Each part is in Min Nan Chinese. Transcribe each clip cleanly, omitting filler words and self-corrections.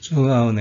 主後2025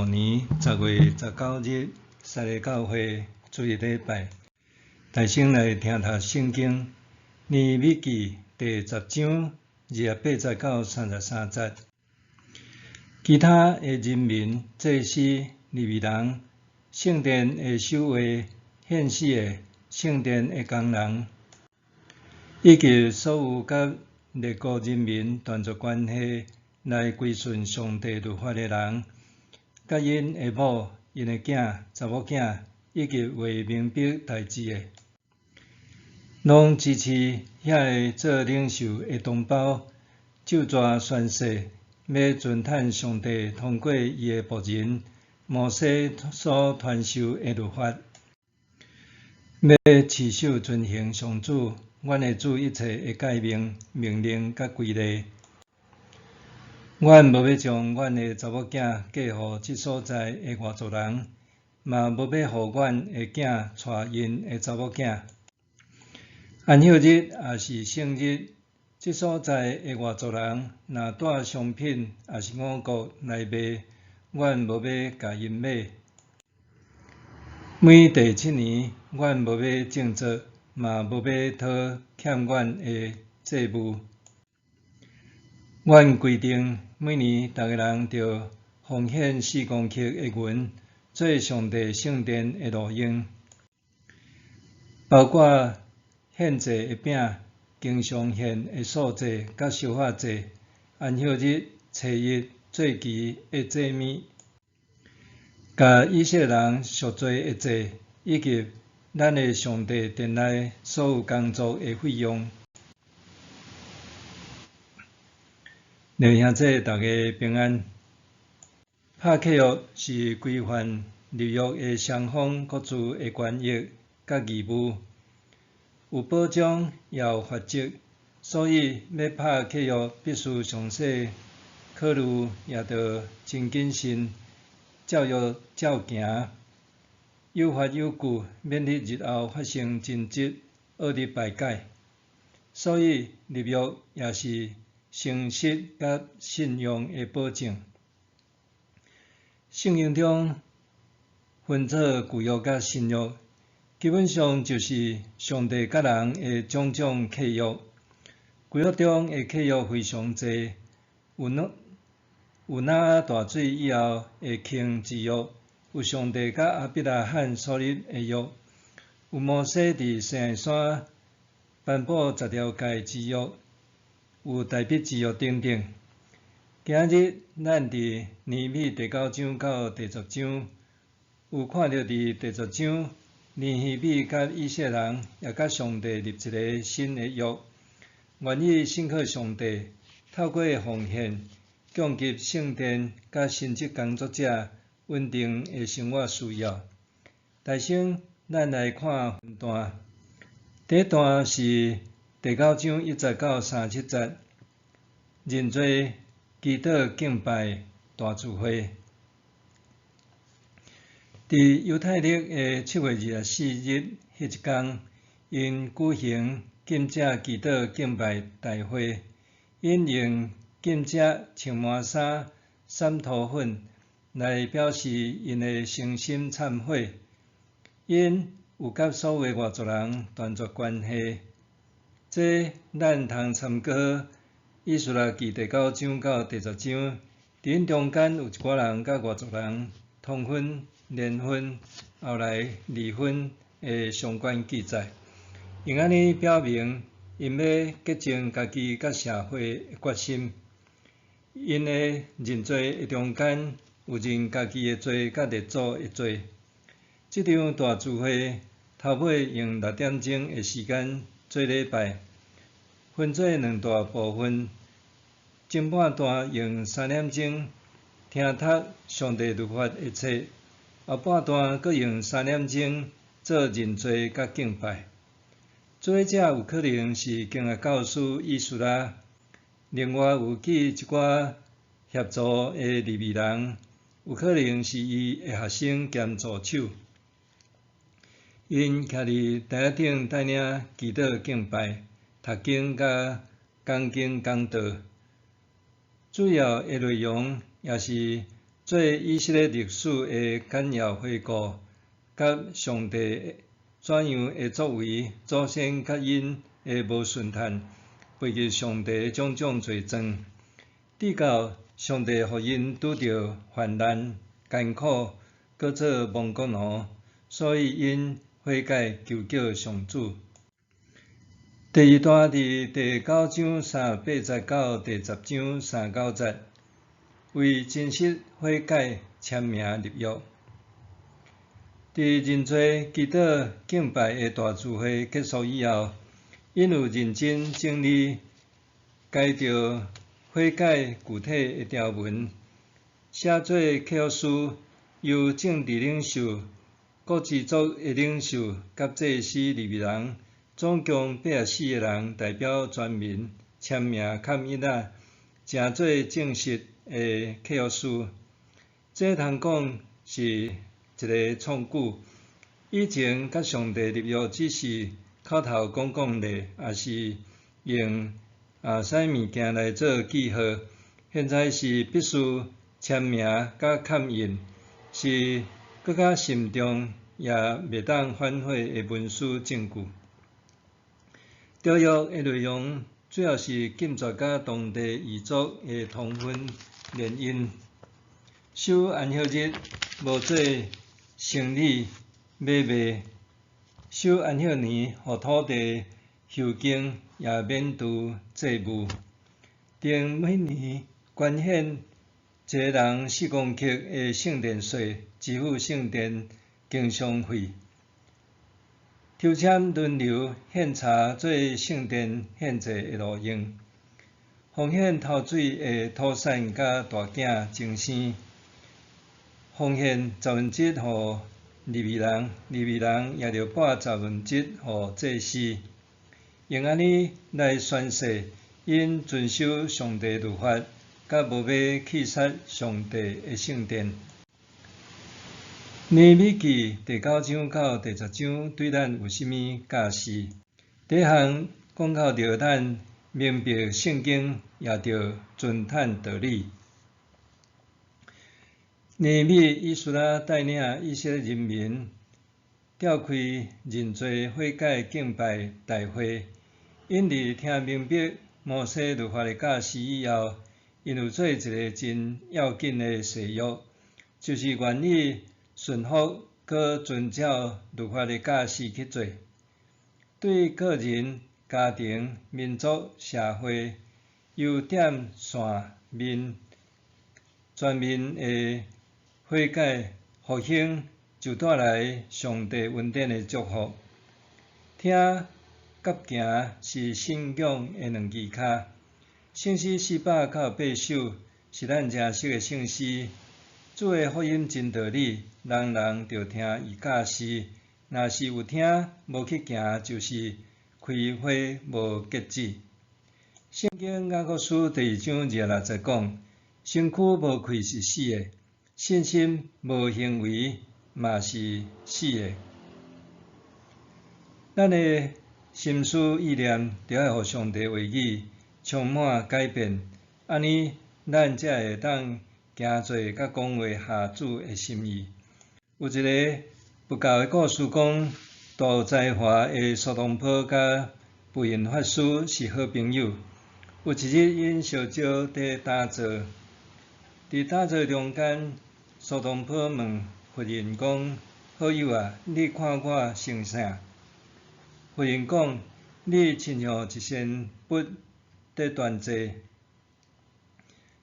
年10月19日，三个教會主日禮拜，大先來聽讀聖經，尼希米記第十章28節到33節。其他的人民、祭司、利未人、聖殿的守衛、獻死的、聖殿的工人，以及所有佮列國人民斷絕關係來歸順上帝律法的人，佮𪜶的某、𪜶的囝、查某囝，以及未明白代誌的，攏支持遐个做領袖的同胞，咒詛宣誓，欲遵趁上帝通過伊的僕人摩西所傳授的律法，欲持守遵行上主阮的主一切的誡命、命令佮規例。阮無欲將阮的查某囝嫁予這所在的外族人，嘛無欲予阮的囝娶𪜶的查某囝。安息日抑是聖日，這所在的外族人若帶商品抑是五穀來賣，阮無欲共𪜶買。每第七年，阮無欲種作，嘛無欲討欠阮的債務。阮規定每年逐个人著奉獻4公克的銀，做上帝聖殿的路用，包括獻祭的餅、經常獻的素祭佮燒化祭、安息日、初一、節期的祭物，共以色列人贖罪的祭，以及咱的上帝殿內所有工作的費用。弟兄姊，大家平安。拍契約是規範立約的雙方各自的權益佮義務，有保障也有罰則，所以欲拍契約必須詳細考慮，也著真謹慎，照約照行，有法有據，免得日後發生爭執，惡得敗解。所以立約也是誠實佮信用的保證。聖經中分做舊約佮新約，基本上就是上帝佮人的種種契約。舊約中的契約非常濟，有挪亞大水以後的坑之約，有上帝佮亞伯拉罕所立的約，有摩西佇西奈山頒布十條誡之約，有大衛之約等等。今日咱佇尼希米第九章到第十章，有看著佇第十章，尼希米佮以色列人也佮上帝立一个新的約，願意信靠上帝，透過奉獻，供給聖殿佮神職工作者穩定的生活需要。大先，咱來看分段。第一段是第九章1節到37節，認罪、祈禱、敬拜大聚會。佇猶太曆的7月24日彼一工，𪜶舉行禁食祈禱敬拜大會，𪜶用禁食、穿麻衫、灑塗粉來表示𪜶的誠心懺悔。𪜶有佮所有外族人斷絕關係。這咱通參考《以斯拉記》第九章到第十章，佇𪜶中間有一寡人佮外族人通婚、聯婚，後來離婚的相關記載。用按呢表明，𪜶欲潔淨家己佮社會的決心。𪜶的認罪的中間有認家己的罪佮列祖的罪。這場大聚會頭尾用6點鐘的時間做禮拜，分做兩大部分。前半段用3點鐘聽讀上帝律法的冊，後半段閣用三點鐘做認罪佮敬拜。做者有可能是經學教師以斯拉，另外有記一寡協助的利未人，有可能是伊的學生兼助手。𪜶徛佇台仔頂帶領祈禱敬拜、讀經佮講經講道。主要的內容也是做以色列歷史的簡要回顧，佮上帝怎樣的作為，祖先佮𪜶的無順趁，背逆上帝的種種罪狀，直到上帝予𪜶拄著患難艱苦，閣做亡國奴，所以𪜶悔改求叫上主。第二段佇第九章38節到第十章39節，為真實悔改簽名立約。佇認罪祈禱敬拜的大聚會結束以後，𪜶有認真整理該著悔改具體的條文，寫做契約書，由政治領袖、各支族的領袖佮祭司利未人，總共84個人代表全民簽名蓋印仔，成做正式的契約書。這通講是一個創舉。以前佮上帝立約只是口頭講講咧，抑是用啥物件來做記號。現在是必須簽名佮蓋印，是閣較慎重，也袂當反悔的文書證據。條約的內容主要是禁絕佮當地異族的通婚聯姻，守安息日，無做生理買賣，守安息年，予土地休耕，也免除債務。並每年捐獻一个人4公克的聖殿稅，支付聖殿經商費。抽籤輪流獻茶做聖殿獻祭的路用，奉獻頭水的土產佮大囝終生，奉獻十分之一予利未人，利未人也著撥十分之一予祭司，用按呢來宣誓，𪜶遵守上帝律法，佮無欲棄殺上帝的聖殿。尼希米記第九章到第十章對咱有啥物教示？第一項講到著咱明白聖經，也著遵趁道理。尼希米以斯拉帶領以色列人民召開認罪悔改敬拜大會，𪜶佇聽明白摩西律法的教示以後，𪜶有做一个真要緊的誓約，就是願意順服閣遵照律法的教示去做。對個人、家庭、民族、社會，由點線面全面的悔改復興，就帶來上帝恩典的祝福。聽佮行是信仰的兩支跤。聖詩498首是咱誠熟的聖詩。主的福音真道理，人人著聽伊教示。若是有聽無去行，就是開花無結子。聖經雅各書第二章26節講：身軀無氣是死的，信心無行為嘛是死的。咱的心思意念，著愛予上帝話語充滿改變，按呢，咱才會當行做佮講話合主的心意。有一个佛教的故事講，大有才華的蘇東坡佮佛印法師是好朋友。有一日，𪜶相招佇打坐，佇打坐中間，蘇東坡問佛印講：好友啊，你看我像啥？佛印講：你親像一仙佛佇端坐。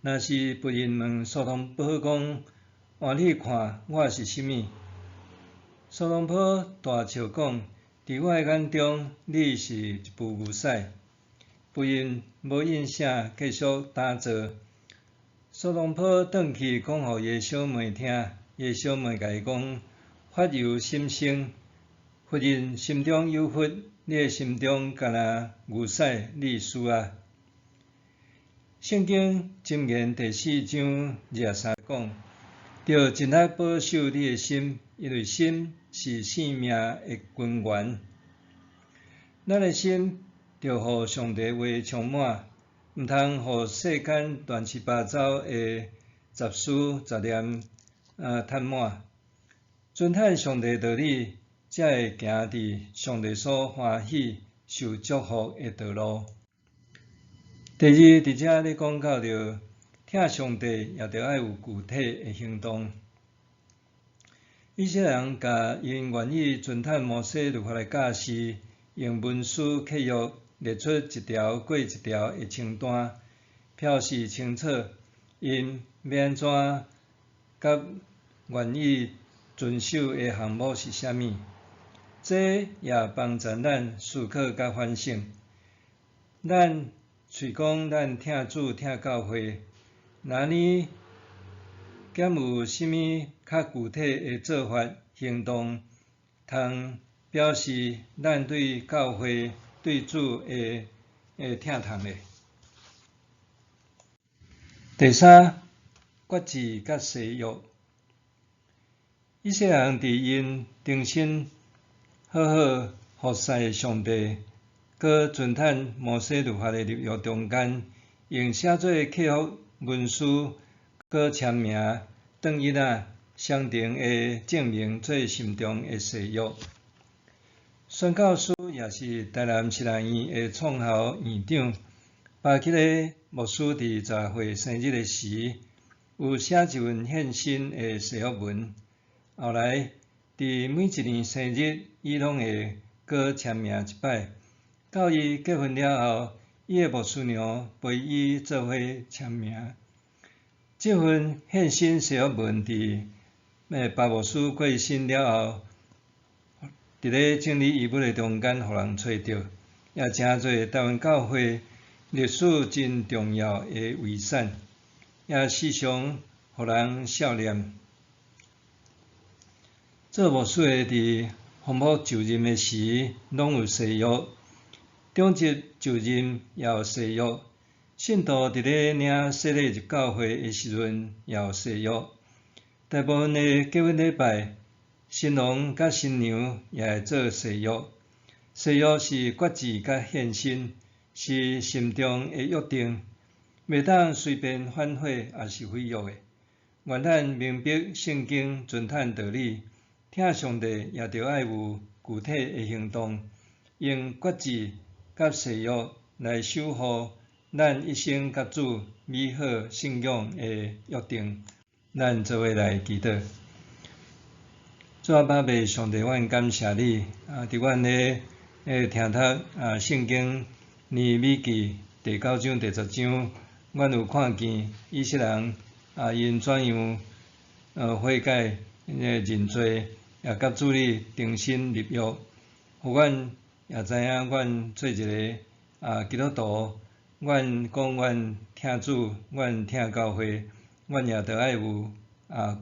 若是佛印問蘇東坡講：換你看我是啥物？蘇東坡大笑講：佇我的眼中，你是一斕牛屎。佛印無應聲，繼續打坐。蘇東坡轉去講予伊的小妹聽，伊的小妹共伊講：法由心生，佛印心中有佛，你的心中敢若牛屎，你輸啊！聖經箴言第四章23講，著盡力保守你的心，因為心是性命的根源。咱的心著予上帝話充滿，毋通予世間亂七八糟的雜事雜念佔滿。遵行上帝道理，才會行佇上帝所歡喜、受祝福的道路。第二，佇遮咧講到著，疼上帝也著愛有具體的行動。以色列人共𪜶願意遵行摩西律法的教示，用文書契約列出一條過一條的清單，表示清楚，𪜶欲按怎佮願意遵守的項目是啥物。這也幫助咱思考佮反省。咱喙講咱疼主疼教會，若呢敢有啥物較具體的做法行動，通表示咱對教會、對主的疼痛咧？第三，決志佮誓約。以色列人佇𪜶重新好好服侍上帝，閣遵行摩西律法的立約中間，用寫做契約文書，閣簽名，轉印仔，雙重的證明做心中的誓約。宣教師也是台南神學院的創校院長，巴基勒牧師佇10歲生日的時，有寫一份獻身的誓約文。後來，佇每一年生日，伊攏會閣簽名一擺。到伊結婚了後，伊的牧師娘陪伊做伙簽名。這份獻身誓約文佇巴牧師過身了後，佇咧整理遺物的中間，予人揣著，也成做台灣教會歷史真重要的遺產，也時常予人數念。做牧師的佇豐福就任的時，攏有誓約；長執就任也有誓約；信徒佇咧領洗禮入教會的時陣也有誓約。大部分的結婚禮拜，新郎佮新娘也會做誓約。誓約是決志佮獻身，是心中的約定，袂當隨便反悔抑是毀約的。願咱明白聖經遵行道理，疼上帝也著愛有具體的行動，用決志佮誓約來守護咱一生佮主美好信仰的約定。咱做伙來祈禱。主阿爸父上帝，阮感謝你啊！佇阮咧聽讀聖經尼希米記第九章、第10章，阮有看見以色列人啊，𪜶怎樣悔改、認罪，也佮主你重新立約，予阮也知影，阮做一个基督徒，阮講阮疼主，阮疼教會，阮也著愛有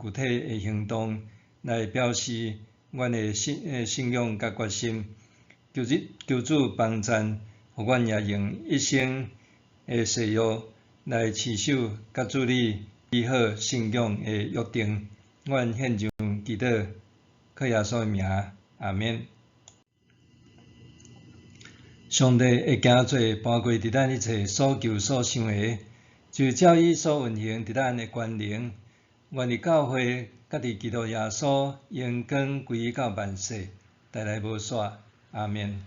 具體的行動來表示阮的信仰佮決心。求主求主幫贊，予阮也用一生的誓約來持守佮主你美好信仰的約定。阮獻上祈禱，靠耶穌的名，阿們。上帝會行做搬過佇咱一切所求所想的，就照伊所運行佇咱的權能，願佇教會佮佇基督耶穌榮光歸到萬世，代來無煞。阿們。